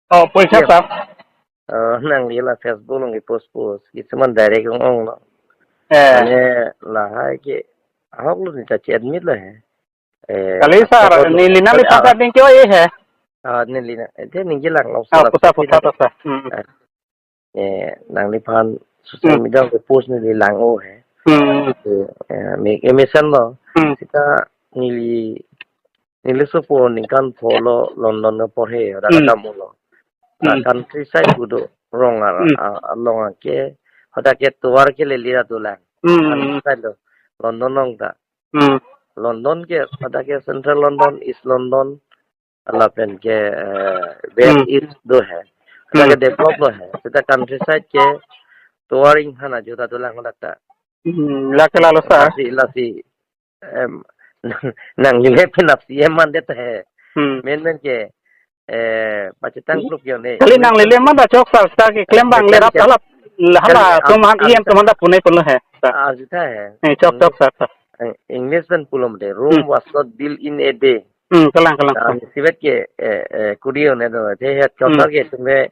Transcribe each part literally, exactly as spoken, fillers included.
Oh, poriksa, sir. Oh, nangli la Facebook along ke post post. Kisuman direct ong-ong lo. Eh. Mane lahai ke ahok lo ni ta che-admit lo he. Eh, kali, sir, ahok lo. Neli nangliphan, ah, sa ding ke-o-e he. Ah, neli na. Ete ningje lang lo. Ah, sir, pusa, sir, pusa, sir. Hmm. Eh, eh, nangliphan social, hmm, media ke post neli lang-o he. Hmm. Eh, eh, me, eh, mesen lo. Hmm. Seta neli, neli sopo ningkan pho lo London ke porhe, dak, hmm, kedam lo. Na, hmm, countryside kedo, rong ar, hmm, a, along ke, hadak ke tovar ke lele ra dolang. Hmm. Countryside lo, London along ta. Hmm. London ke, hadak ke Central London, East London, lapen ke, eh, West, hmm, East do he. Hadak ke, hmm, develop lo he. Seta countryside ke tovar inghan ajo ta dolang hadak ta. Hmm, lake lalo, sir. Lasi, lasi, em, nangli le penap C M mandet he. Hmm. Men men ke, eh, pachethang, hmm, kluk yo ne. Kali nangli le manda chok, sir, sir, keklem abang le rap, kali, alap, hala, kali, atum, ah, E M atum manda pune pune he, sir. Ah, juta he. Eh, chok, hmm, chok, sir, sir. Eh, English pen pulo mate, Rome, hmm, was not built in a day. Hmm, kalang, kalang, ah, kalang. Isivet ke, eh, eh, kurio ne do, te het, hmm, chok, sir, ke tumbe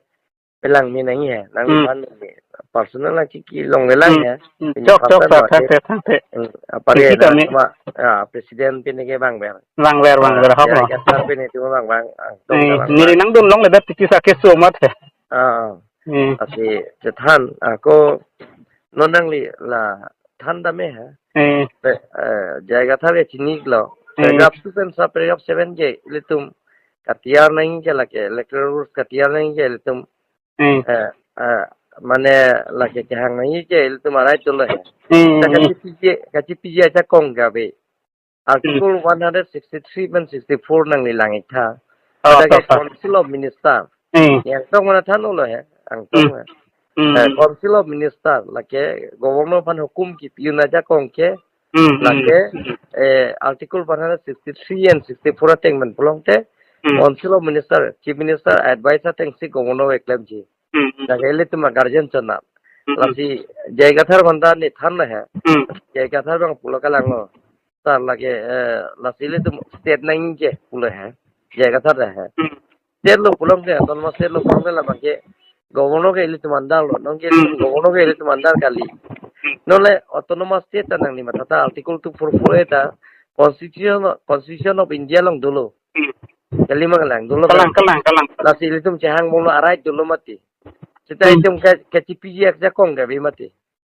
pelang me nangji he, nang, hmm, pan personal lang chiki longle lang, hmm, he. Hmm, pini chok, chok, pastor sir, lo thang te, thang te. Hmm, apar, chiki na kami. Cuma, ah, president pini ke bang ber. Bang ber, bang ber, ah, hok ya, lo. Kasar pini cuma bang bang, ah, tong, eh, kalang neli bang. Nangdun longle dak tiki sa keso mat he. Ah, ah. Hmm. Lasi chethan, ako non nangli la than dam he. Hmm. Pe, eh, J I Kathar ke chini lo. Hmm. Paragraph two pen sa paragraph seven ke ilitum katiar nangji ke lake, electoral rules katiar nangji ke ilitum, hmm, eh, eh, mane lake kehang nangji ke ilitum a-right dolo he. Hmm. Ta kachipiji, kachipiji ajakong ke ave. Article, hmm, one hundred sixty-three pen sixty-four nangli lang-ik tha. Oh, hadak ke, oh, oh. Council of Minister. Hmm. Yang tong mana than ulo he, ang tong, hmm, he. Hmm. Eh, Council of Minister, lake Governor aphan hukum kipi un ajakong ke, hmm, hmm, lake, eh, Article one hundred sixty-three and sixty-four ateng pen pulote, hmm, Council of Minister, Chief Minister advice atengsi Governor keklemji. Hmm, hmm. Lake ilitum a-guardian chonat. Hmm, hmm. Lasi J I Kathar aphan ta ne than lo he. Hmm. J I Kathar abang pulo kalang lo. Sir, lake, eh, lasi ilitum state nangji ke pulo he. J I Kathar he. Hmm. State lo pulote, autonomous state lo pulote labang ke Governor ke ilitum under lo. Non ke, hmm, Governor ke ilitum under kali. Hmm. Non le autonomous state ta nangli matha ta Article two four four A ta Constitution, Constitution of India along dolo. Hmm. Kali ma kalang, dolo kalang, kalang, kalang, kalang. Lasi ilitum chehang bomlo a-right dolo mati. Seta, hmm, itum ke, kachipiji ajakong ke ave mati.